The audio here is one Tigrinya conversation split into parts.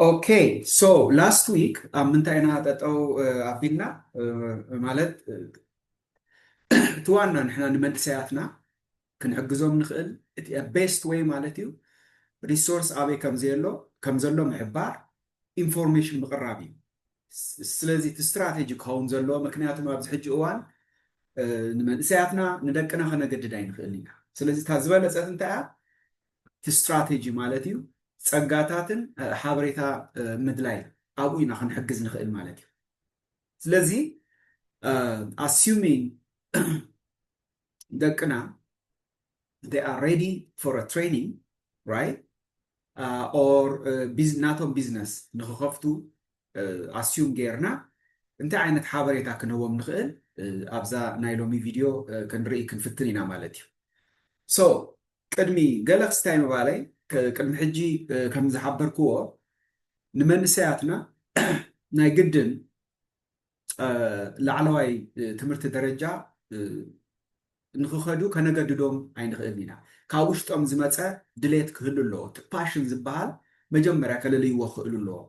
Okay, so last week ኣብ ምንታይ ኢና ጠጠው ኣቢልና? ማለት እቲ ዋና ንሕና ንመንእሰያትና ክንሕግዞም ንኽእል እቲ best way ማለት እዩ፣ resource ኣበይ ከምዘሎ ከምዘሎ ምሕባር፣ information ምቕራብ እዩ። ስለዚ እቲ strategy ክኸውን ዘለዎ፣ ምክንያቱም ኣብዚ ሕጂ እዋን ንመንእሰያትና ንደቅና ከነገድድ ኣይንኽእል ኢና። ስለዚ እታ ዝበለፀት እንታይ እያ? እቲ strategy ማለት እዩ፣ ፀጋታትን ሓበሬታ ምድላይ፣ ኣብኡ ኢና ክንሕግዝ ንኽእል ማለት እዩ። ስለዚ assuming ደቅና they are ready for a training, right? Or ናቶም business ንክኸፍቱ assume ጌርና እንታይ ዓይነት ሓበሬታ ክንህቦም ንኽእል ኣብዛ ናይ ሎሚ ቪድዮ ክንርኢ ክንፍትን ኢና ማለት እዩ። So ቅድሚ ገለ ክስታይ ምባለይ፣ ቅድሚ ሕጂ ከም ዝሓበርክዎ ንመንእሰያትና ናይ ግድን ላዕለዋይ ትምህርቲ ደረጃ ንክኸዱ ከነገድዶም ኣይንኽእልን ኢና። ካብ ውሽጦም ዝመፀ ድሌት ክህሉ ኣለዎ። እቲ passion ዝበሃል መጀመርያ ከለልይዎ ክኽእሉ ኣለዎ።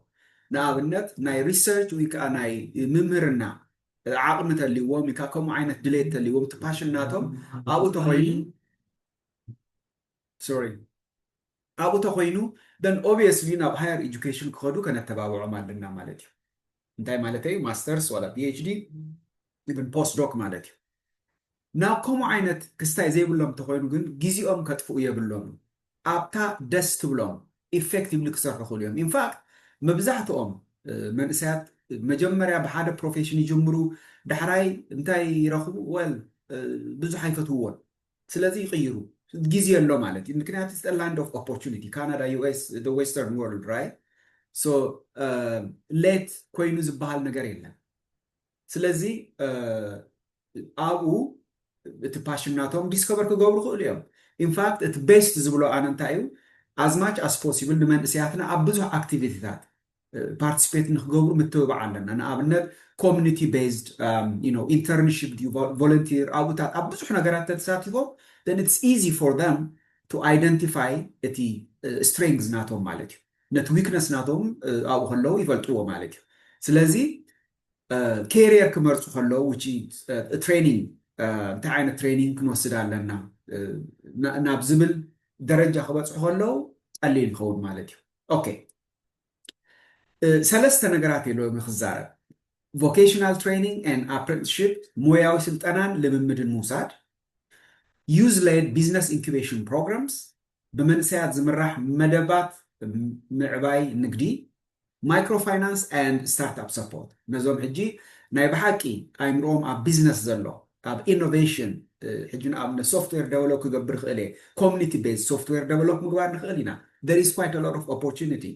ንኣብነት ናይ research ወይ ከዓ ናይ ምምህርና ዓቕሚ ተልዎም ወይ ከዓ ከምኡ ዓይነት ድሌት ተልዎም፣ እቲ passion ናቶም ኣብኡ ተኾይኑ፣ sorry፣ ኣብኡ ተኾይኑ then obviously ናብ higher education ክኸዱ ከነተባብዖም ኣለና ማለት እዩ። እንታይ ማለት እዩ? Masters ዋላ PhD፣ even postdoc ማለት እዩ። ናብ ከምኡ ዓይነት ክስታይ ዘይብሎም ተኾይኑ ግን ግዜኦም ከጥፍኡ የብሎም። ኣብታ ደስ ትብሎም effectively ክሰርሑ ክእሉ እዮም። In fact መብዛሕትኦም መንእሰያት መጀመርያ ብሓደ profession ይጅምሩ፣ ዳሕራይ እንታይ ይረኽቡ? Well ብዙሕ ኣይፈትውዎን። ስለዚ ይቕይሩ፣ ግዜ ኣሎ ማለት እዩ። ምክንያቱ it's land of opportunity፣ Canada፣ US፣ the western world, right? So late ኮይኑ ዝበሃል ነገር የለን። ስለዚ ኣብኡ እቲ passion ናቶም discover ክገብሩ ክእሉ እዮም። In fact እቲ best ዝብሎ ኣነ እንታይ እዩ፣ as much as possible ንመንእሰያትና ኣብ ብዙሕ activity ታት participate ንክገብሩ ምትብባዕ ኣለና። ንኣብነት community based internship፣ volunteer ኣብኡታት ኣብ ብዙሕ ነገራት ተተሳቲፎም then it's easy for them to identify እቲ strength ናቶም ማለት እዩ። ነቲ weakness ናቶም ኣብኡ ከለዉ ይፈልጥዎ ማለት እዩ። ስለዚ career ክመርፁ ከለዉ training፣ እንታይ ዓይነት training ክንወስድ ኣለና ናብ ዝብል ደረጃ ክበፅሑ ከለዉ ቀሊል ይኸውን ማለት እዩ። Okay ሰለስተ ነገራት እዮም ክዛረብ። Vocational training and apprenticeship፣ ሞያዊ ስልጠናን ልምምድን ምውሳድ። Youth led business incubation programs፣ ብመንእሰያት ዝምራሕ መደባት ምዕባይ ንግዲ። Microfinance and startup support፣ ነዞም ሕጂ ናይ ብሓቂ ኣይምሮኦም ኣብ business ዘሎ፣ ኣብ innovation፣ ሕጂ ንኣብነት software develop ክገብር ክእል እየ። Community based software develop ምግባር ንኽእል ኢና። There is quite a lot of opportunity።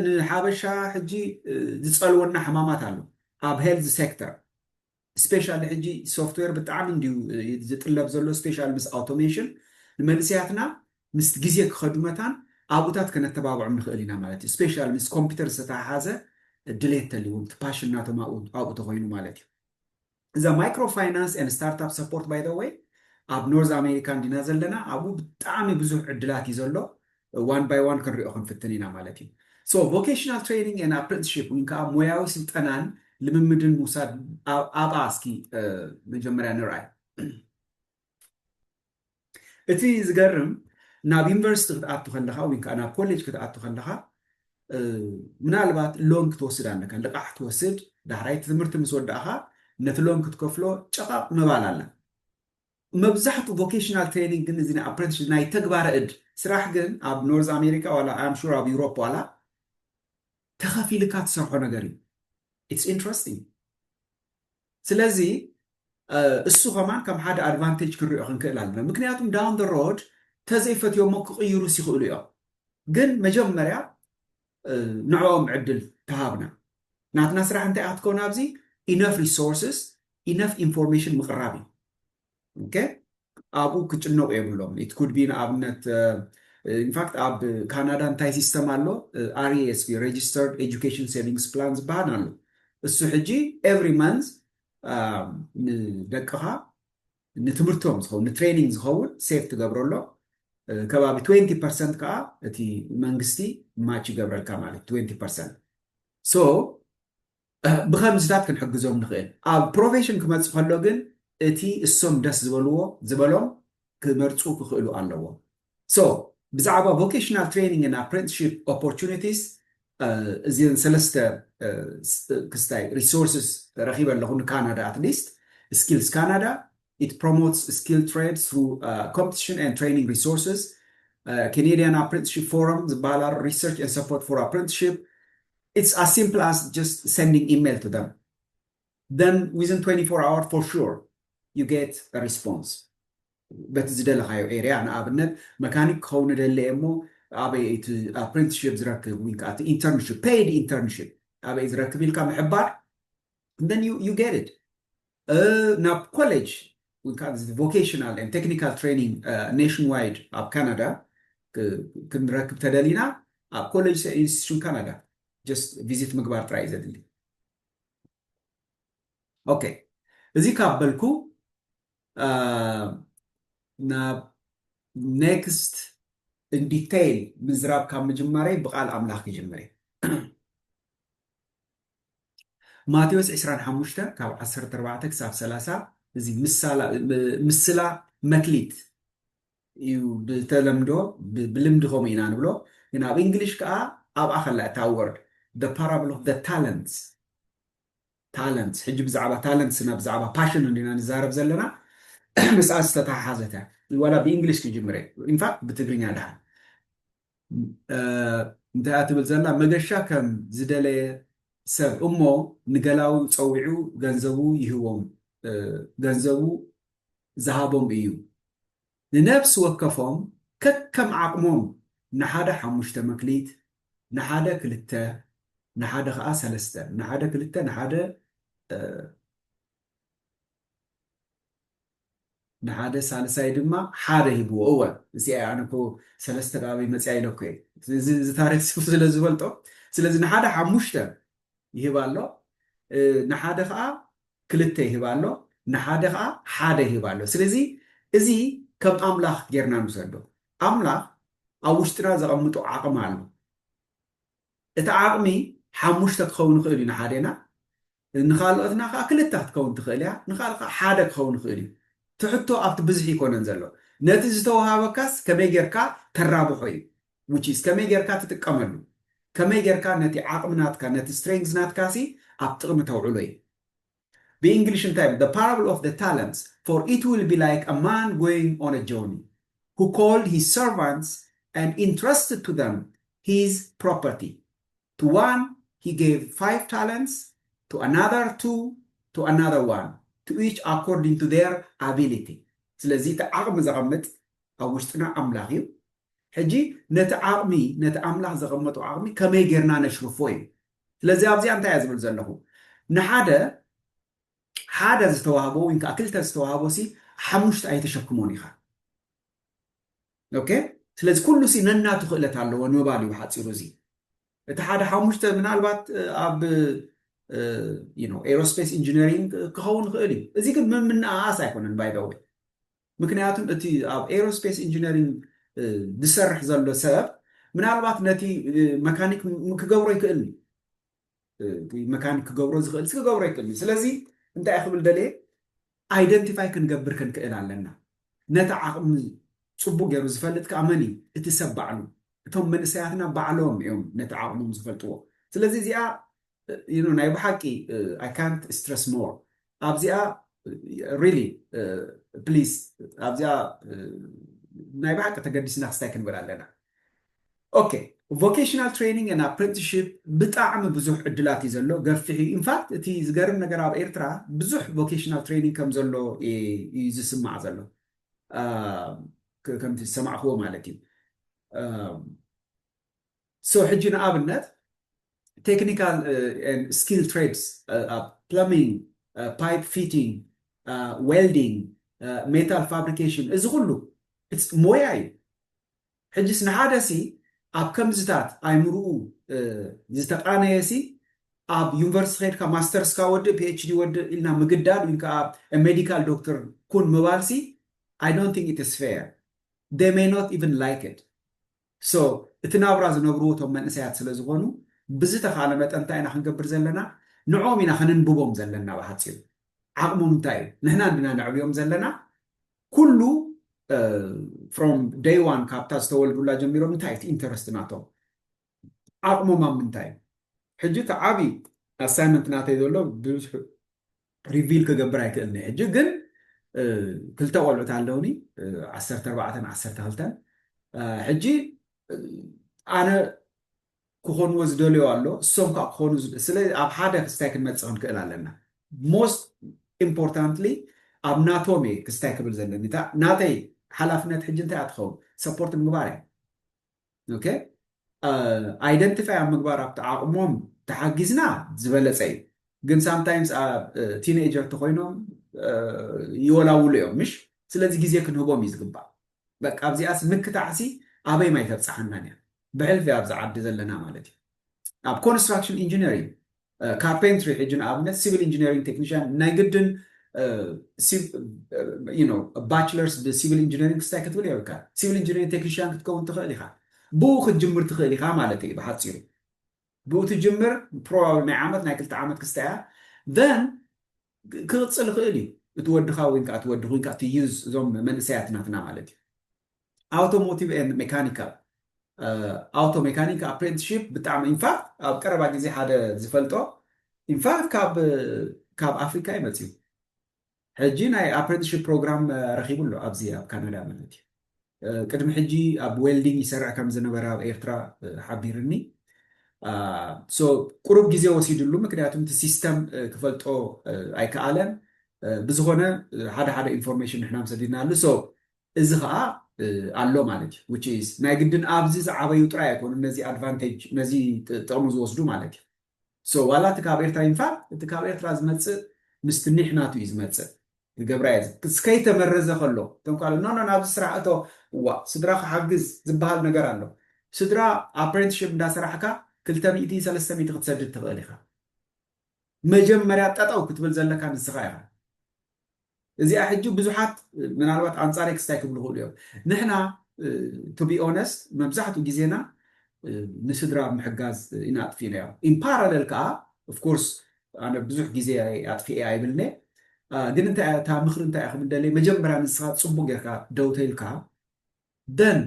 ንሓበሻ ሕጂ ዝፀልወና ሕማማት ኣሎ ኣብ health sector፣ specially ሕጂ software ብጣዕሚ እንድዩ ዝጥለብ ዘሎ፣ specially ምስ automation ንመንእሰያትና ምስ ግዜ ክኸዱ መታን ኣብኡታት ከነተባብዖም ንኽእል ኢና ማለት እዩ። Specially ምስ ኮምፒውተር ዝተተሓሓዘ ድሌት ተልዎም፣ እቲ passion ናቶም ኣብኡ ተኮይኑ ማለት እዩ። እዛ microfinance and startup support by the way ኣብ North America እንዲና ዘለና፣ ኣብኡ ብጣዕሚ ብዙሕ ዕድላት እዩ ዘሎ። One by one ክንሪኦ ክንፍትን ኢና ማለት እዩ። So vocational training and apprenticeship ወይ ከዓ ሞያዊ ስልጠናን ልምምድን ምውሳድ ኣብኣ እስኪ መጀመርያ ንርኣይ። እቲ ዝገርም ናብ ዩኒቨርሲቲ ክትኣቱ ከለኻ ወይ ከዓ ናብ ኮሌጅ ክትኣቱ ከለኻ ምናልባት loan ክትወስድ ኣለካ፣ ልቓሕ ክትወስድ። ዳሕራይ ትምህርቲ ምስ ወዳእኻ ነቲ loan ክትከፍሎ ጨቓቕ ምባል ኣለ። መብዛሕትኡ vocational training ግን እዚ ናይ apprenticeship ናይ ተግባረ እድ ስራሕ ግን ኣብ North America ዋላ I'm sure ኣብ Europe ዋላ ተኸፊልካ ትሰርሖ ነገር እዩ። It's interesting። ስለዚ እሱ ከማን ከም ሓደ advantage ክንሪኦ ክንክእል ኣለና። ምክንያቱም down the road ተዘይፈትዮሞ ክቕይሩስ ይኽእሉ እዮም። ግን መጀመርያ ንዕኦም ዕድል ተሃብና። ናትና ስራሕ እንታይ ኣትኮን ኣብዚ enough resources፣ enough information ምቕራብ እዩ። Okay? ኣብኡ ክጭነቑ የብሎም። It could be ንኣብነት in fact ኣብ ካናዳ እንታይ system ኣሎ፣ RESP፣ Registered Education Savings Plan ዝበሃል ኣሎ። እሱ ሕጂ every month ንደቅኻ ንትምህርቶም ዝኸውን ንትሬኒንግ ዝኸውን save ትገብረሎም። ከባቢ twenty percent ከዓ እቲ መንግስቲ match ይገብረልካ ማለት twenty percent። So ብከምዝታት ክንሕግዞም ንኽእል። ኣብ profession ክመጽእ ከሎ ግን እቲ እሶም ደስ ዝበልዎ ዝበሎም ክመርጹ ክኽእሉ ኣለዎም። So ብዛዕባ vocational training and apprenticeship opportunities እዚን ሰለስተ ክስታይ resources ረኺበ ኣለኹ። ንካናዳ at least Skills Canada, it promotes skilled trades through competition and training resources. Canadian Apprenticeship Forum ዝበሃል ኣሎ፣ research and support for apprenticeship. It's as simple as just sending email to them. Then within twenty-four hours, for sure, you get a response. በቲ ዝደለኻዮ area፣ ንኣብነት መካኒክ ክኸውን ደለ እሞ ኣበይ እቲ apprenticeship ዝረክብ ወይ ከዓ internship፣ paid internship ኣበይ ዝረክብ ኢልካ ምሕባር፣ then you, you get it. ናብ ኮሌጅ ወይ ከዓ vocational and technical training nationwide ኣብ ካናዳ ክንረክብ ተደሊና ኣብ ኮሌጅ institution ካናዳ just visit ምግባር ጥራይ እዩ ዘድሊ። Okay፣ እዚ ካብ በልኩ ናብ next in detail ምዝራብ ካብ ምጅማረይ ብቃል ኣምላኽ ክጅምር እየ። ማቴዎስ ዕስራን ሓሙሽተ ካብ ዓሰርተ ኣርባዕተ ክሳብ ሰላሳ፣ እዚ ምስላ መክሊት እዩ ብተለምዶ፣ ብልምዲ ከምኡ ኢና ንብሎ። ግን ኣብ እንግሊሽ ከዓ ኣብኣ ከላ እታ word፣ the parable of the talents። Talents፣ ሕጂ ብዛዕባ talents እና ብዛዕባ passion እንዲና ንዛረብ ዘለና፣ ምስኣ ዝተተሓሓዘተ ዋላ ብእንግሊሽ ክጅምረ፣ in fact ብትግርኛ ደሓን እንታይ እያ ትብል ዘላ? መገሻ ከም ዝደለየ ሰብ እሞ ንገላዊ ጸዊዑ ገንዘቡ ይህቦም፣ ገንዘቡ ዝሃቦም እዩ። ንነፍሲ ወከፎም ከከም ዓቕሞም፣ ንሓደ ሓሙሽተ መክሊት፣ ንሓደ ክልተ፣ ንሓደ ኸዓ ሰለስተ፣ ንሓደ ክልተ፣ ንሓደ ንሓደ ሳልሳይ ድማ ሓደ ሂብዎ። እወ፣ እዚኣ ኣነ እኮ ሰለስተ ካበይ መፅያ ኢለ እኮ እየ። እዚ ታሪክ ስለ ዝፈልጦ፣ ስለዚ ንሓደ ሓሙሽተ ይህብ ኣሎ፣ ንሓደ ከዓ ክልተ ይህብ ኣሎ፣ ንሓደ ከዓ ሓደ ይህብ ኣሎ። ስለዚ እዚ ከም ኣምላኽ ጌርና ንውሰዶ። ኣምላኽ ኣብ ውሽጥና ዘቐምጦ ዓቕሚ ኣሎ። እቲ ዓቕሚ ሓሙሽተ ክኸውን ይኽእል እዩ ንሓደና፣ ንኻልኦትና ከዓ ክልተ ክትከውን ትኽእል እያ፣ ንኻልእ ከዓ ሓደ ክኸውን ይኽእል እዩ። ትሕቶ ኣብቲ ብዝሒ ይኮነን ዘሎ፣ ነቲ ዝተወሃበካስ ከመይ ጌርካ ተራብሖ እዩ። Which is ከመይ ጌርካ ትጥቀመሉ፣ ከመይ ጌርካ ነቲ ዓቕሚ ናትካ፣ ነቲ strength ናትካ ሲ ኣብ ጥቕሚ ተውዕሎ እዩ። ብእንግሊሽ እንታይ ይብል? The parable of the talents, for it will be like a man going on a journey, who called his servants and entrusted to them his property. To one he gave five talents, to another two, to another one, to each according to their ability. ስለዚ እቲ ዓቕሚ ዘቐምጥ ኣብ ውሽጥና ኣምላኽ እዩ። ሕጂ ነቲ ዓቕሚ፣ ነቲ ኣምላኽ ዘቐመጦ ዓቕሚ ከመይ ጌርና ነሽርፎ እዩ። ስለዚ ኣብዚኣ እንታይ እየ ዝብል ዘለኹ? ንሓደ ሓደ ዝተዋህቦ ወይ ከዓ ክልተ ዝተዋህቦ ሲ ሓሙሽተ ኣይተሸክሞን ኢኻ። Okay፣ ስለዚ ኩሉ ሲ ነናቱ ክእለት ኣለዎ ንምባል እዩ ሓፂሩ። እዚ እቲ ሓደ ሓሙሽተ ምናልባት ኣብ aerospace engineering ክኸውን ይኽእል እዩ። እዚ ግን ምምንኣኣስ ኣይኮነን by the way። ምክንያቱም እቲ ኣብ aerospace engineering ዝሰርሕ ዘሎ ሰብ ምናልባት ነቲ መካኒክ ክገብሮ ይክእል እዩ። መካኒክ ክገብሮ ዝኽእል ክገብሮ ይክእል እዩ። ስለዚ እንታይ ክብል ደልየ፣ identify ክንገብር ክንክእል ኣለና። ነቲ ዓቕሚ ፅቡቅ ገይሩ ዝፈልጥ ከዓ መን እዩ? እቲ ሰብ ባዕሉ። እቶም መንእሰያትና ባዕሎም እዮም ነቲ ዓቕሞም ዝፈልጥዎ። ስለዚ እዚኣ ናይ ብሓቂ I can't stress more ኣብዚኣ really please ኣብዚኣ ናይ ብሓቂ ተገዲስና ክስታይ ክንብል ኣለና። Okay፣ vocational training and apprenticeship ብጣዕሚ ብዙሕ ዕድላት እዩ ዘሎ፣ ገፊሕ እዩ። In fact እቲ ዝገርም ነገር ኣብ ኤርትራ ብዙሕ vocational training ከም ዘሎ እዩ ዝስማዕ ዘሎ፣ ከምቲ ዝሰማዕክዎ ማለት እዩ። So ሕጂ ንኣብነት technical and skilled trades፣ plumbing፣ pipe fitting፣ welding፣ metal fabrication፣ እዚ ኩሉ ሞያ እዩ። ሕጅስ ንሓደ ሲ ኣብ ከምዝታት ኣይምርኡ ዝተቃነየ ሲ ኣብ ዩኒቨርሲቲ ከድካ ማስተርስካ ወድእ PhD ወድእ ኢልና ምግዳድ ወይ ከዓ medical doctor ኩን ምባል ሲ I don't think it is fair። they may not even like it. So እቲ ናብራ ዝነብርዎ እቶም መንእሰያት ስለ ዝኾኑ ብዝተኻለ መጠን እንታይ ኢና ክንገብር ዘለና? ንዕኦም ኢና ከነንብቦም ዘለና። ብሓፂሩ ዓቕሞም እንታይ እዩ? ንሕና እንዲና ነዕብዮም ዘለና። ኩሉ from day one ካብታ ዝተወልዱላ ጀሚሮም እንታይ እቲ ኢንተረስት ናቶም፣ ዓቕሞም ኣብ ምንታይ እዩ? ሕጂ እቲ ዓብዪ ኣሳይመንት ናተይ ዘሎ ብዙሕ ሪቪል ክገብር ኣይክእልን እየ። ሕጂ ግን ክልተ ቆልዑት ኣለውኒ፣ ዓሰርተ ኣርባዕተን ዓሰርተ ክልተን። ሕጂ ኣነ ክኾንዎ ዝደልዮ ኣሎ፣ እሶም ከዓ ክኾኑ፣ ስለ ኣብ ሓደ ክስታይ ክንመፅእ ክንክእል ኣለና። Most importantly ኣብ ናቶም እየ ክስታይ ክብል ዘለኒ። ናተይ ሓላፍነት ሕጂ እንታይ ትኸውን? ሰፖርት ምግባር እየ። ኦኬ፣ ኣይደንቲፋይ ኣብ ምግባር ኣብቲ ዓቕሞም ተሓጊዝና ዝበለፀ እዩ። ግን ሳምታይምስ ቲኔጀር ተኮይኖም ይወላውሉ እዮም፣ ምሽ? ስለዚ ግዜ ክንህቦም እዩ ዝግባእ። በቃ ኣብዚኣስ ምክታዕሲ ኣበይ ማይ ተብፅሓናን እያ፣ ብሕልፊ ኣብዚ ዓዲ ዘለና ማለት እዩ። ኣብ ኮንስትራክሽን ኢንጂነሪንግ፣ ካርፔንትሪ፣ ሕጂ ንኣብነት ሲቪል ኢንጂነሪንግ ቴክኒሽያን ናይ ግድን ባችለርስ ብሲቪል ኢንጂነሪንግ ክስታይ ክትብል የብልካ። ሲቪል ኢንጂነሪንግ ቴክኒሽያን ክትከውን ትኽእል ኢኻ። ብኡ ክትጅምር ትኽእል ኢኻ ማለት እዩ ብሓፂሩ። ብኡ ትጅምር፣ ፕሮባብሊ ናይ ዓመት ናይ ክልተ ዓመት ክስታይ እያ። ን ክቕፅል ይኽእል እዩ። እቲ ወድኻ ወይ ከዓ እቲ ወዲ ወይ ከዓ እቲ ዩዝ፣ እዞም መንእሰያት ናትና ማለት እዩ። ኣውቶሞቲቭ ን ሜካኒካል፣ ኣውቶ ሜካኒክ ኣፕሬንቲስሺፕ ብጣዕሚ፣ ኢንፋክት ኣብ ቀረባ ግዜ ሓደ ዝፈልጦ፣ ኢንፋክት ካብ ኣፍሪካ እዩ መፅዩ። ሕጂ ናይ ኣፕሬንቲስሺፕ ፕሮግራም ረኪቡ ኣሎ ኣብዚ ኣብ ካናዳ ማለት እዩ። ቅድሚ ሕጂ ኣብ ዌልዲንግ ይሰርሕ ከም ዝነበረ ኣብ ኤርትራ ሓቢርኒ። ቁሩብ ግዜ ወሲድሉ፣ ምክንያቱም እቲ ሲስተም ክፈልጦ ኣይከኣለን። ብዝኾነ ሓደ ሓደ ኢንፎርሜሽን ንሕና ሰዲድናሉ። እዚ ከዓ ኣሎ ማለት እዩ። ናይ ግድን ኣብዚ ዝዓበዩ ጥራይ ኣይኮኑን ነዚ ኣድቫንቴጅ፣ ነዚ ጥቕሚ ዝወስዱ ማለት እዩ። ዋላ እቲ ካብ ኤርትራ፣ ኢንፋክት እቲ ካብ ኤርትራ ዝመፅእ ምስቲ ኒሕ ናቱ እዩ ዝመፅእ። ክገብራ እየ፣ እስከይተመረዘ ከሎ እቶም ካልእ ኖ ኖ ናብዚ ስራሕ እቶ፣ እዋ ስድራ ክሓግዝ ዝበሃል ነገር ኣሎ። ስድራ ኣፕሬንቲስሺፕ እንዳሰራሕካ ክልተ ሚእቲ ሰለስተ ሚእቲ ክትሰድድ ትኽእል ኢኻ። መጀመርያ ጠጠው ክትብል ዘለካ ንስኻ ኢኻ። እዚኣ ሕጂ ብዙሓት ምናልባት ኣንጻረይ ክስታይ ክብሉ ይኽእሉ እዮም። ንሕና to be honest መብዛሕትኡ ግዜና ንስድራ ምሕጋዝ ኢና ኣጥፊእናዮ። ኢን ፓራለል ከዓ ኦፍኮርስ ኣነ ብዙሕ ግዜ ኣጥፊኤ ኣይብልነ፣ ግን እንታይ እታ ምኽሪ እንታይ ኢኹም እንደለይ፣ መጀመርያ ንስኻ ፅቡቅ ጌርካ ደው ተይልካ ደን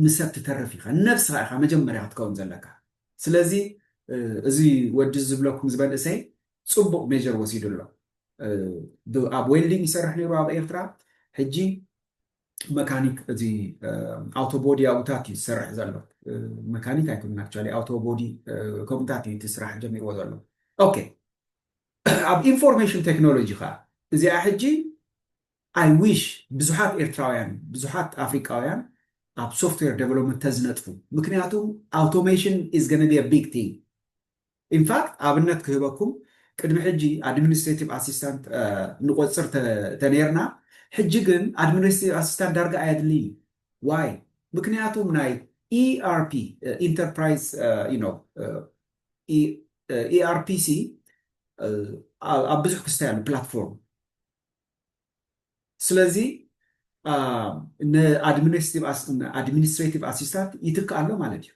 ንሰብ ትተርፍ ኢኻ፣ ንነብስኻ ኢኻ መጀመርያ ክትከውን ዘለካ። ስለዚ እዚ ወዲ ዝብለኩም ዝበንእሰይ ፅቡቅ ሜጀር ወሲዱ ኣሎ። ኣብ ዌልዲንግ ይሰርሕ ነይሩ ኣብ ኤርትራ፣ ሕጂ መካኒክ፣ እዚ ኣውቶቦዲ ኣብታት እዩ ዝሰርሕ ዘሎ። መካኒክ ኣይኮነን፣ ኣክቹዋሊ ኣውቶቦዲ ከምኡታት እዩ እቲ ስራሕ ጀሚርዎ ዘሎ። ኦኬ፣ ኣብ ኢንፎርሜሽን ቴክኖሎጂ ከዓ እዚኣ ሕጂ I wish ብዙሓት ኤርትራውያን፣ ብዙሓት ኣፍሪቃውያን ኣብ ሶፍትዌር ዴቨሎፕመንት ተዝነጥፉ። ምክንያቱ automation is gonna be a big thing። ኢንፋክት ኣብነት ክህበኩም፣ ቅድሚ ሕጂ ኣድሚኒስትሬቲቭ ኣሲስታንት ንቆፅር ተነይርና፣ ሕጂ ግን ኣድሚኒስትሬቲቭ ኣሲስታንት ዳርጋ ኣየድልይ። ዋይ? ምክንያቱም ናይ ኢኣርፒ፣ ኢንተርፕራይዝ፣ ኢኣርፒሲ ኣብ ብዙሕ ክስታይ ኣሎ ፕላትፎርም። ስለዚ ንኣድሚኒስትሬቲቭ ኣሲስታንት ይትክእ ኣሎ ማለት እዩ።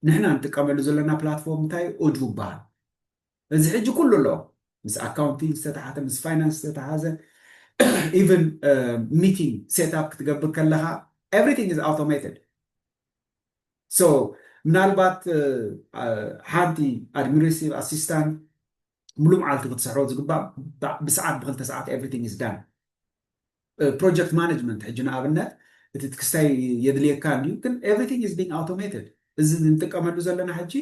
ንሕና ንጥቀመሉ ዘለና ፕላትፎርም እንታይ? ኡድሩ ይበሃል። እዚ ሕጂ ኩሉ ኣሎ፣ ምስ ኣካውንቲንግ ዝተተሓተ፣ ምስ ፋይናንስ ዝተተሓዘ፣ ኢቨን ሚቲንግ ሴትኣፕ ክትገብር ከለካ everything is automated። So ምናልባት ሓንቲ ኣድሚኒስትሬቲቭ ኣሲስታንት ሙሉ መዓልቲ ክትስሕሮ ዝግባእ፣ ብሰዓት ብክልተ ሰዓት everything is done። ፕሮጀክት ማኔጅመንት ሕጂ ንኣብነት እቲ ክስታይ የድልየካ እንድዩ፣ ግን everything is being automated። እዚ ንጥቀመሉ ዘለና ሕጂ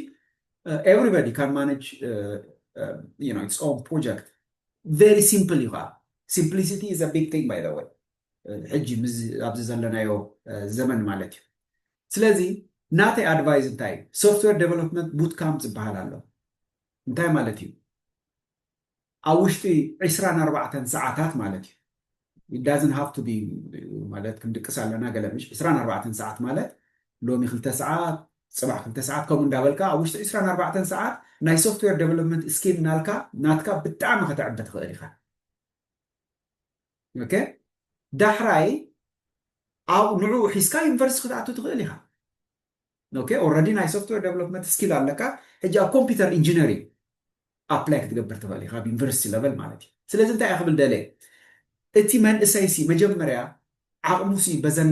everybody can manage its own project። Very simple እዩ ከዓ። Simplicity is a big thing, by the way, ሕጂ ኣብዚ ዘለናዮ ዘመን ማለት እዩ። ስለዚ ናተይ ኣድቫይዝ እንታይ እዩ? ሶፍትዌር ዴቨሎፕመንት ቡት ካምፕ ዝበሃል ኣሎ። እንታይ ማለት እዩ? ኣብ ውሽጢ ዕስራን ኣርባዕተን ሰዓታት ማለት እዩ። It doesn't have to be ማለት ክንድቅስ ኣለና ገለ፣ ምሽ ዕስራን ኣርባዕተን ሰዓት ማለት ሎሚ ክልተ ሰዓት፣ ፅባሕ ክልተ ሰዓት ከምኡ እንዳበልካ ኣብ ውሽጢ ዕስራን ኣርባዕተን ሰዓት ናይ ሶፍትዌር ዴቨሎፕመንት ስኪል ናልካ ናትካ ብጣዕሚ ከተዕቢ ትኽእል ኢኻ። ኦኬ፣ ዳሕራይ ኣብኡ ንዕኡ ሒዝካ ዩኒቨርሲቲ ክትኣቱ ትኽእል ኢኻ። Okay, already ናይ software development skill ኣለካ። ሕጂ ኣብ computer engineering apply ክትገብር ትኽእል ኢኻ ኣብ university level ማለት እዩ። ስለዚ እንታይ እየ ክብል ደለ፣ እቲ መንእሰይ ሲ መጀመርያ ዓቕሙ ሲ በዘን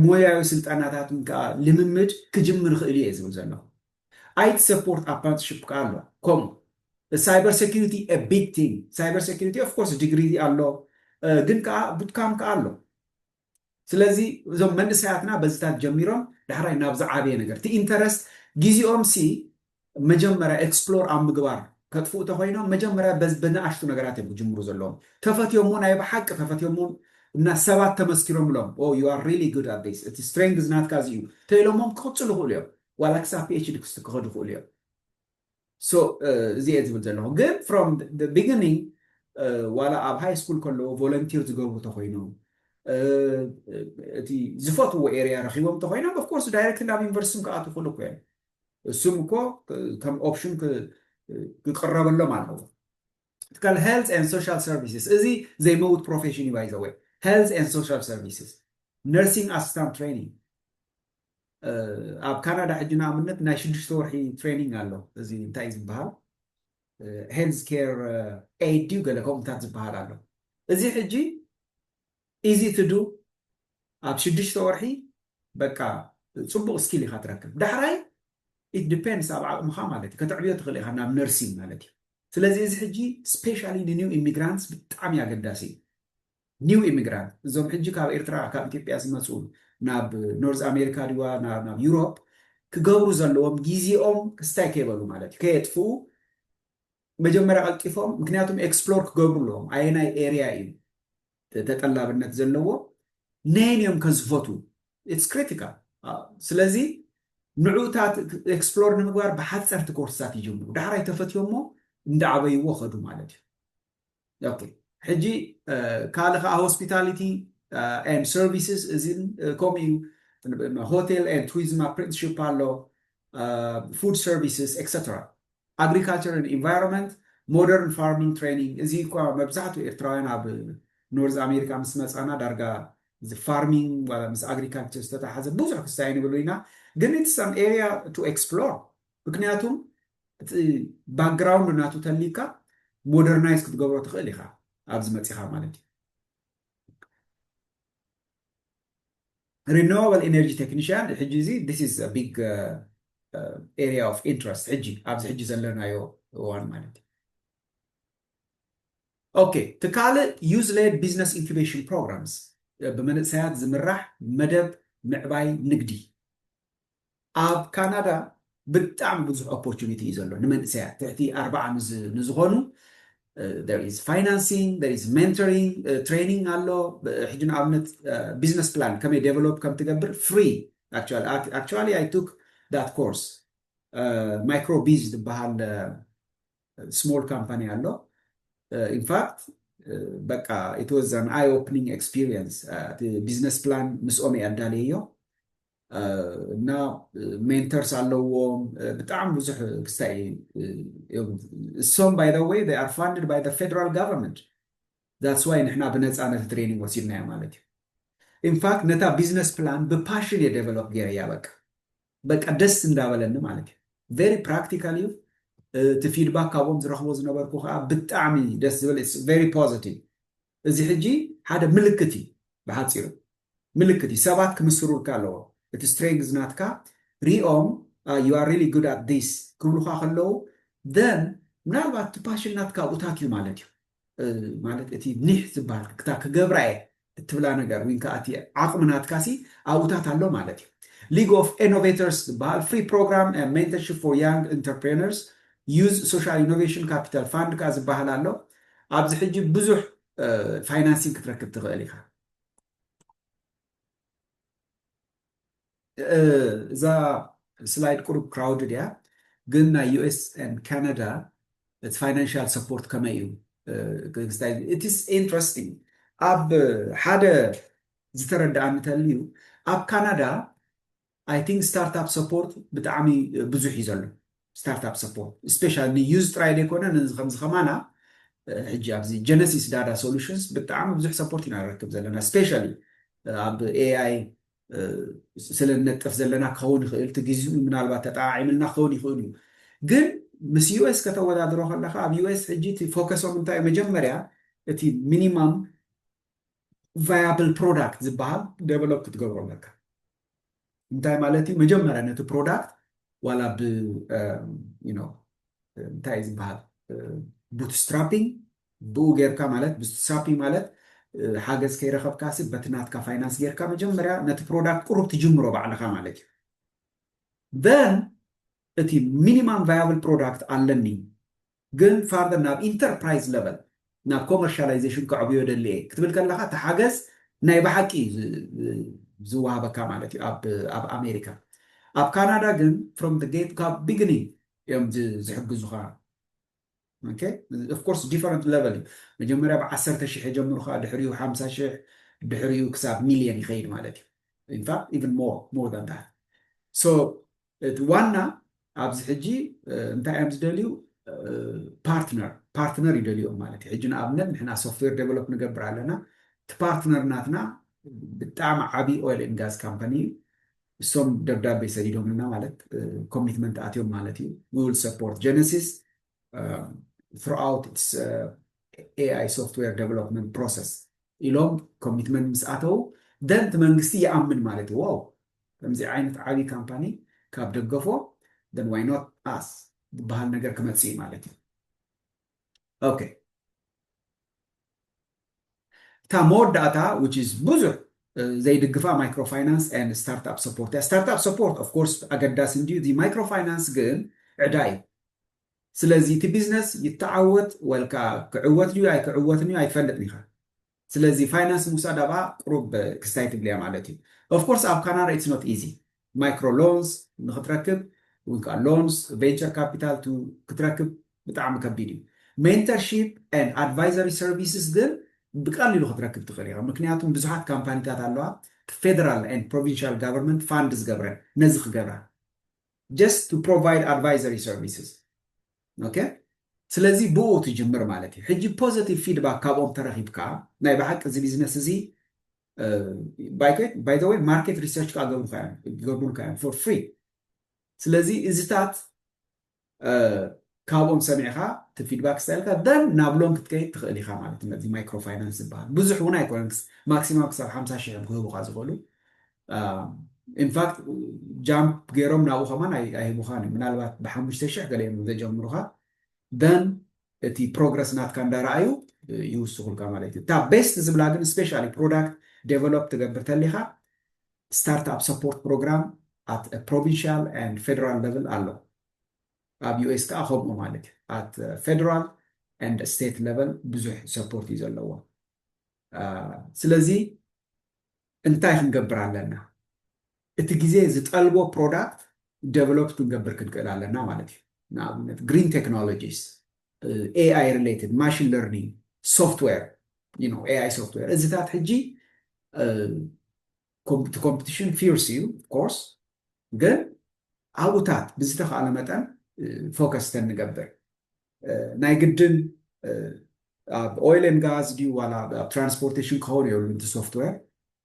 ሞያዊ ስልጠናታት ወይ ከዓ ልምምድ ክጅምር ይኽእል እየ ዝብል ዘለኹ። IT support apprenticeship ከዓ ኣሎ። ከምኡ cyber security a big thing. Cyber security of course degree ኣሎ፣ ግን ከዓ boot camp ከዓ ኣሎ። ስለዚ እዞም መንእሰያትና በዚታት ጀሚሮም ዳሕራይ ናብ ዝዓበየ ነገር እቲ interest ግዜኦም ሲ መጀመርያ explore ኣብ ምግባር ከጥፍኡ ተኮይኖም መጀመርያ በዚ ብንኣሽቱ ነገራት እዮም ክጅምሩ ዘለዎም። ተፈትዮሞ ናይ ብሓቂ ተፈትዮሞ እና ሰባት ተመስኪሮምሎም oh you are really good at this፣ እቲ strength ናትካ እዚ እዩ ተኢሎሞም ክቕፅሉ ይኽእሉ እዮም። ዋላ ክሳብ PhD ክስ- ክኸዱ ይኽእሉ እዮም። So እዚ እየ ዝብል ዘለኹ። ግን from the beginning ዋላ ኣብ high school ከለዎ volunteer ዝገብሩ ተኮይኖም እቲ ዝፈትዎ area ረኪቦም ተኮይኖም of course direct ናብ ዩኒቨርሲቲ ክኣትዉ ይኽእሉ እኮ እዮም። እሱም እኮ ከም option ክቅረበሎም ኣለዎ። ትካል health and social services እዚ ዘይመውት profession እዩ። By the way, health and social services፣ nursing assistant training ኣብ ካናዳ ሕጂ ንኣብነት ናይ ሽዱሽተ ወርሒ training ኣሎ። እዚ እንታይ እዩ ዝበሃል? Health care aid ድዩ ገለ ከምኡታት ዝበሃል ኣሎ። እዚ ሕጂ easy to do፣ ኣብ ሽዱሽተ ወርሒ በቃ ፅቡቕ skill ኢኻ ትረክብ። ዳሕራይ it depends ኣብ ዓቕምኻ ማለት እዩ። ከተዕብዮ ትኽእል ኢኻ ናብ nursing ማለት እዩ። ስለዚ እዚ ሕጂ specially ን new immigrants ብጣዕሚ ኣገዳሲ እዩ። New immigrant እዞም ሕጂ ካብ ኤርትራ ካብ ኢትዮጵያ ዝመፁ ናብ North America ድዋ ናብ Europe ክገብሩ ዘለዎም ግዜኦም ክስታይ ከይበሉ ማለት እዩ ከየጥፍኡ መጀመርያ ቀልጢፎም ምክንያቱም explore ክገብሩ ኣለዎም ኣየናይ area እዩ ተጠላብነት ዘለዎ ነየን እዮም ከዝፈቱ it's critical። ስለዚ ንዑታት explore ንምግባር ብሓፀርቲ ኮርስታት ይጅምሩ ዳሕራይ ተፈትዮሞ እንዳዓበይዎ ከዱ ማለት እዩ። ሕጂ ካልእ ከዓ hospitality and services እዚን ከምኡ እዩ። Hotel and tourism apprenticeship ኣሎ፣ food services etc. Agriculture and environment፣ modern farming training እዚ እኳ መብዛሕትኡ ኤርትራውያን ኣብ North America ምስ መፃና ዳርጋ farming ዋላ ምስ agriculture ዝተተሓዘ ብዙሕ ክስታይ ንብሉ ኢና። ግን it's an area to explore ምክንያቱም እቲ background ናቱ ተሊካ modernize ክትገብሮ ትኽእል ኢኻ ኣብዚ መፂኻ ማለት እዩ። Renewable energy technician ሕጂ እዚ this is a big area of interest ሕጂ ኣብዚ ሕጂ ዘለናዮ እዋን ማለት እዩ። Okay፣ እቲ ካልእ youth led business incubation programs ብመንእሰያት ዝምራሕ መደብ ምዕባይ ንግዲ ኣብ ካናዳ ብጣዕሚ ብዙሕ opportunity እዩ ዘሎ ንመንእሰያት ትሕቲ ኣርባዓ ንዝኾኑ። There is financing, there is mentoring training ኣሎ። ሕጂ ንኣብነት business plan ከመይ develop ከም ትገብር free። Actually I took that course። Microbiz ዝበሃል small company ኣሎ። In fact በቃ it was an eye opening experience። እቲ business plan ምስኦም እየ ኣዳልየዮ እና mentors ኣለዎም። ብጣዕሚ ብዙሕ ክስታይ እዮም። እሶም by the way they are funded by the federal government። That's why ንሕና ብነፃ ነቲ training ወሲድናዮ ማለት እዩ። In fact ነታ business plan ብ passion እየ develop ገይረያ በቃ በቃ ደስ እንዳበለኒ ማለት እዩ። Very practical እዩ። እቲ feedback ካብኦም ዝረኽቦ ዝነበርኩ ከዓ ብጣዕሚ ደስ ዝብል very positive። እዚ ሕጂ ሓደ ምልክት እዩ ብሓፂሩ ምልክት እዩ። ሰባት ክምስሩልካ ኣለዎ። እቲ strength ናትካ ሪኦም you are really good at this ክብሉካ ከለዉ then ምናልባት እቲ passion ናትካ ኣብኡታት እዩ ማለት እዩ። ማለት እቲ ኒሕ ዝበሃል ክታ ክገብራ እየ እትብላ ነገር ወይ ከዓ እቲ ዓቕሚ ናትካ ሲ ኣብኡታት ኣሎ ማለት እዩ። League of Innovators ዝበሃል free program and mentorship for young entrepreneurs use social innovation capital fund ከዓ ዝበሃል ኣሎ። ኣብዚ ሕጂ ብዙሕ financing ክትረክብ ትኽእል ኢኻ። እዛ slide ቁሩብ crowded እያ ግን ናይ US and Canada እቲ financial support ከመይ እዩ? It is interesting። ኣብ ሓደ ዝተረዳኣኒ ተልዩ ኣብ ካናዳ I think startup support ብጣዕሚ ብዙሕ እዩ ዘሎ። Startup support especially ን youth ጥራይ ዘይኮነ ነዚ ከምዚ ከማና ሕጂ ኣብዚ Genesis Data Solutions ብጣዕሚ ብዙሕ support ኢና ንረክብ ዘለና especially ኣብ ኤኣይ ስለ ንነጥፍ ዘለና ክኸውን ይኽእል እቲ ግዜኡ ምናልባት ተጠዓዒምልና ክኸውን ይኽእል እዩ። ግን ምስ ዩኤስ ከተወዳድሮ ከለካ ኣብ ዩኤስ ሕጂ እቲ ፎከሶም እንታይ መጀመርያ እቲ ሚኒማም ቫያብል ፕሮዳክት ዝበሃል ዴቨሎፕ ክትገብሮ ኣለካ። እንታይ ማለት እዩ? መጀመርያ ነቲ ፕሮዳክት ዋላ ብ እንታይ ዝበሃል ቡትስትራፒንግ ብኡ ጌርካ ማለት ቡትስትራፒንግ ማለት ሓገዝ ከይረኸብካሲ በቲ ናትካ ፋይናንስ ጌርካ መጀመርያ ነቲ ፕሮዳክት ቁሩብ ትጅምሮ ባዕልኻ ማለት እዩ። ን እቲ ሚኒማም ቫያብል ፕሮዳክት ኣለኒ ግን ፋርደር ናብ ኢንተርፕራይዝ ለቨል ናብ ኮመርሻላይዜሽን ከዕብዮ ደሊ እየ ክትብል ከለካ እቲ ሓገዝ ናይ ብሓቂ እዩ ዝወሃበካ ማለት እዩ ኣብ ኣሜሪካ። ኣብ ካናዳ ግን ፍሮም ጌት ካብ ቢግኒንግ እዮም ዝሕግዙካ። ኦፍኮርስ ዲፈረንት ለቨል እዩ። መጀመርያ ብዓሰርተ ሽሕ የጀምሩካ፣ ድሕሪኡ ሓምሳ ሽሕ፣ ድሕሪኡ ክሳብ ሚልዮን ይኸይድ ማለት እዩ። ኢንፋክት ኢቨን ሞር ሞር ዳን ዳት። ሶ እቲ ዋና ኣብዚ ሕጂ እንታይ እዮም ዝደልዩ? ፓርትነር ፓርትነር ይደልዮም ማለት እዩ። ሕጂ ንኣብነት ንሕና ሶፍትዌር ዴቨሎፕ ንገብር ኣለና። እቲ ፓርትነር ናትና ብጣዕሚ ዓብዪ ኦይል ኤንድ ጋዝ ካምፓኒ እዩ። እሶም ደብዳቤ ሰዲዶምልና ማለት ኮሚትመንት ኣትዮም ማለት እዩ። We will support Genesis throughout its AI software development process ኢሎም ኮሚትመንት ምስ ኣተው ን እቲ መንግስቲ ይኣምን ማለት እዩ። ዋው ከምዚ ዓይነት ዓብዪ ካምፓኒ ካብ ደገፎ then why not us ዝበሃል ነገር ክመፅእ እዩ ማለት እዩ። ኦኬ እታ መወዳእታ which is ብዙሕ ዘይድግፋ ማይክሮ ፋይናንስ and ስታርትኣፕ ሰፖርት እያ። ስታርትኣፕ ሰፖርት of course ኣገዳሲ እንድዩ። እዚ ማይክሮ ፋይናንስ ግን ዕዳ እዩ። ስለዚ እቲ ቢዝነስ ይተዓወት ወልካ ክዕወት ድዩ ኣይክዕወትን እዩ ኣይትፈልጥን ኢኻ። ስለዚ ፋይናንስ ምውሳድ ኣብኣ ቁሩብ ክስታይ ትብል እያ ማለት እዩ። Of course ኣብ ካናዳ it's not easy micro loans ንክትረክብ ወይ ከዓ loans venture capital ክትረክብ ብጣዕሚ ከቢድ እዩ። Mentorship and advisory services ግን ብቀሊሉ ክትረክብ ትኽእል ኢኻ። ምክንያቱም ብዙሓት ካምፓኒታት ኣለዋ federal and provincial government fund ዝገብረን ነዚ ክገብራ just to provide advisory services okay። ስለዚ ብኡ ትጅምር ማለት እዩ። ሕጂ positive feedback ካብኦም ተረኺብካ ናይ ብሓቂ እዚ ቢዝነስ እዚ by the way market research ከዓ ገብሩልካ እዮም for free። ስለዚ እዚታት ካብኦም ሰሚዕካ እቲ feedback ስታይልካ then ናብ loan ክትከይድ ትኽእል ኢኻ ማለት እዩ። ነዚ ማይክሮ ፋይናንስ ዝበሃል ብዙሕ እውን ኣይኮነን፣ maximum ክሳብ ሓምሳ ሽሕ እዮም ክህቡኻ ዝኽእሉ። ኢንፋክት ጃምፕ ገይሮም ናብኡ ከማን ኣይህቡኻን እዩ። ምናልባት ብሓሙሽተ ሽሕ ገለ እዮም ዘጀምሩኻ then እቲ ፕሮግረስ ናትካ እንዳረኣዩ ይውስኹልካ ማለት እዩ። እታ ቤስት ዝብላ ግን ስፔሻሊ ፕሮዳክት ዴቨሎፕ ትገብር ተሊኻ ስታርትኣፕ ሰፖርት ፕሮግራም at provincial and federal level ኣሎ። ኣብ ዩኤስ ከዓ ከምኡ ማለት እዩ at federal and state level ብዙሕ ሰፖርት እዩ ዘለዎ። ስለዚ እንታይ ክንገብር ኣለና? እቲ ግዜ ዝጠልቦ ፕሮዳክት ዴቨሎፕ ክንገብር ክንክእል ኣለና ማለት እዩ። ንኣብነት green technologies AI related machine learning software AI software እዚታት ሕጂ ኮምፒቲሽን ፊርስ እዩ ኮርስ ግን ኣብኡታት ብዝተኽኣለ መጠን ፎከስ ተንገብር ናይ ግድን ኣብ ኦይል ን ጋዝ ድዩ ዋላ ኣብ ትራንስፖርቴሽን ክኸውን የብሉ እቲ ሶፍትዌር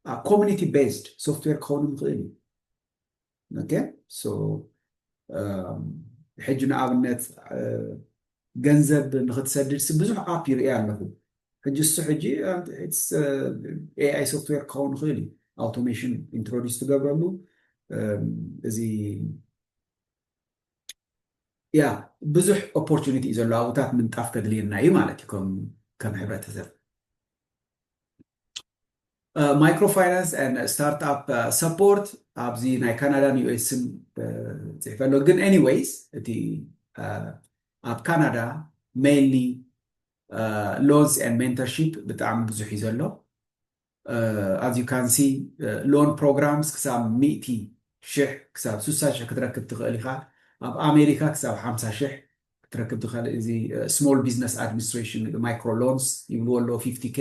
ኣብ ኮሚኒቲ ቤዝድ ሶፍትዌር ክኸውን ይኽእል እዩ። ሕጂ ንኣብነት ገንዘብ ንክትሰድድ ብዙሕ ኣፕ ይርኢ ኣለኹ። ሕጂ እሱ ሕጂ AI ሶፍትዌር ክኸውን ይኽእል እዩ። ኣውቶሜሽን ኢንትሮዲስ ትገብረሉ እዚ ያ ብዙሕ ኦፖርቹኒቲ እዩ ዘሎ ኣብታት ምንጣፍ ከድልየና እዩ ማለት እዩ ከም ሕብረተሰብ። ማይክሮ ፋይናንስ ስታርትኣፕ ሰፖርት ኣብዚ ናይ ካናዳን ዩኤስን ፅሕፈ ኣሎ ግን anyways እቲ ኣብ ካናዳ mainly loans and mentorship ብጣዕሚ ብዙሕ እዩ ዘሎ። As you can see loan programs ክሳብ ሚእቲ ሽሕ ክሳብ ስሳ ሽሕ ክትረክብ ትኽእል ኢኻ። ኣብ ኣሜሪካ ክሳብ ሓምሳ ሽሕ ክትረክብ ትኽእል። እዚ small business administration micro loans ይብልዎ ኣለዎ fifty K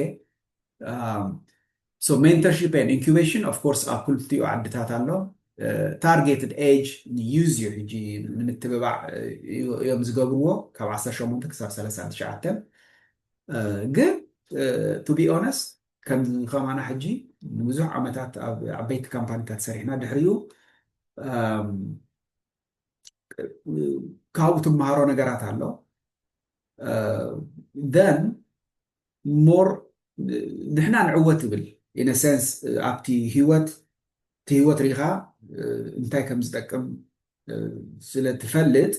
so mentorship and incubation of course ኣብ ክልቲኡ ዓድታት ኣሎ። Targeted age use እዩ ሕጂ ንምትብባዕ እዮም ዝገብርዎ ካብ ዓሰርተ ሸሞንተ ክሳብ ሰላሳ ትሽዓተ ግን to be honest ከም ከማና ሕጂ ንብዙሕ ዓመታት ኣብ ዓበይቲ ካምፓኒታት ሰሪሕና ድሕሪኡ ካብኡ ትመሃሮ ነገራት ኣሎ። then more ንሕና ንዕወት ትብል in a sense ኣብቲ ህይወት እቲ ህይወት ሪኻ እንታይ ከም ዝጠቅም ስለ ትፈልጥ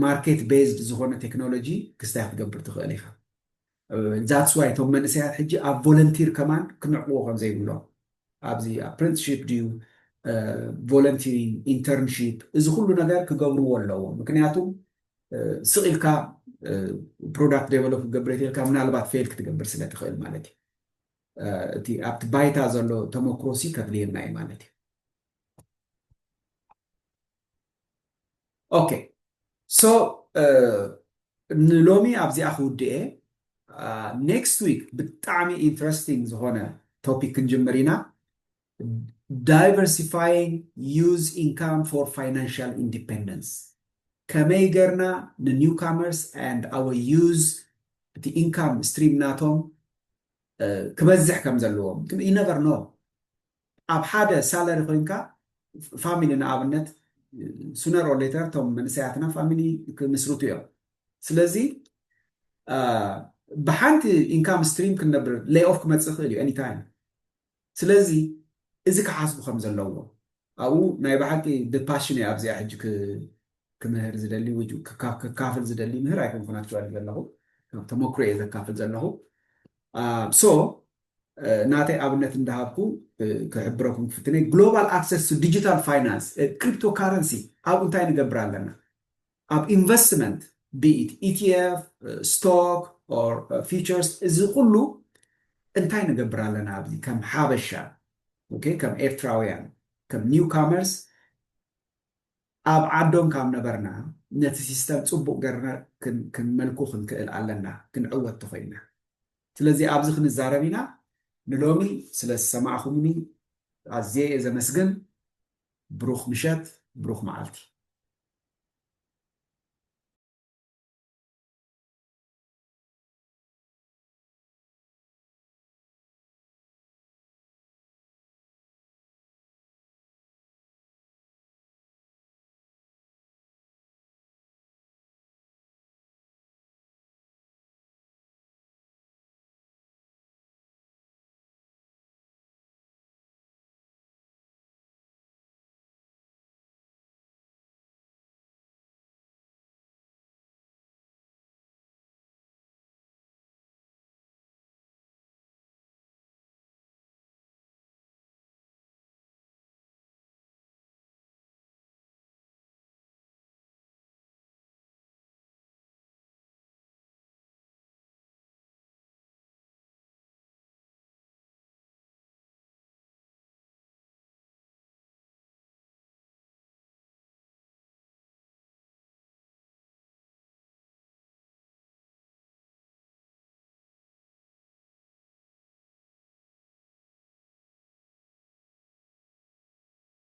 market based ዝኾነ ቴክኖሎጂ ክስታይ ክትገብር ትኽእል ኢኻ። that's why እቶም መንእሰያት ሕጂ ኣብ volunteer ከማን ክንዕቅቦ ከም ዘይብሎም ኣብዚ apprenticeship ድዩ volunteering internship እዚ ኩሉ ነገር ክገብርዎ ኣለዎም። ምክንያቱም ስቕ ኢልካ product develop ክትገብር ኢልካ ምናልባት fail ክትገብር ስለ ትኽእል ማለት እዩ። እቲ ኣብቲ ባይታ ዘሎ ተመክሮ ሲ ከድልየና እዩ ማለት እዩ። okay so ንሎሚ ኣብዚኣ ክውድኤ። next week ብጣዕሚ interesting ዝኾነ topic ክንጅምር ኢና። diversifying youth income for financial independence። ከመይ ገርና ን newcomers and our youth እቲ income stream ናቶም ክበዝሕ ከም ዘለዎም you never know። ኣብ ሓደ salary ኮይንካ family ንኣብነት sooner or later እቶም መንእሰያትና family ክምስርቱ እዮም። ስለዚ ብሓንቲ income stream ክንነብር lay off ክመፅእ ይኽእል እዩ anytime። ስለዚ እዚ ክሓስቡ ከም ዘለዎ ኣብኡ ናይ ብሓቂ ብፓሽን እየ ኣብዚኣ ሕጂ ክምህር ዝደሊ ክካፍል ዝደሊ ምህር ኣይኮንኩን actually ዘለኹ ተመክሮ እየ ዘካፍል ዘለኹ። so ናተይ ኣብነት እንዳሃብኩ ክሕብረኩም ክፍትነ global access to digital finance cryptocurrency ኣብኡ እንታይ ንገብር ኣለና? ኣብ investment be it etf stock or futures እዚ ኩሉ እንታይ ንገብር ኣለና? ኣብዚ ከም ሓበሻ okay ከም ኤርትራውያን ከም newcomers ኣብ ዓዶም ካብ ነበርና ነቲ system ፅቡቅ ገርና ክንመልኩ ክንክእል ኣለና ክንዕወት ተኮይንና። ስለዚ ኣብዚ ክንዛረብ ኢና። ንሎሚ ስለ ዝሰማዕኹምኒ ኣዝየ እየ ዘመስግን። ብሩኽ ምሸት፣ ብሩኽ መዓልቲ።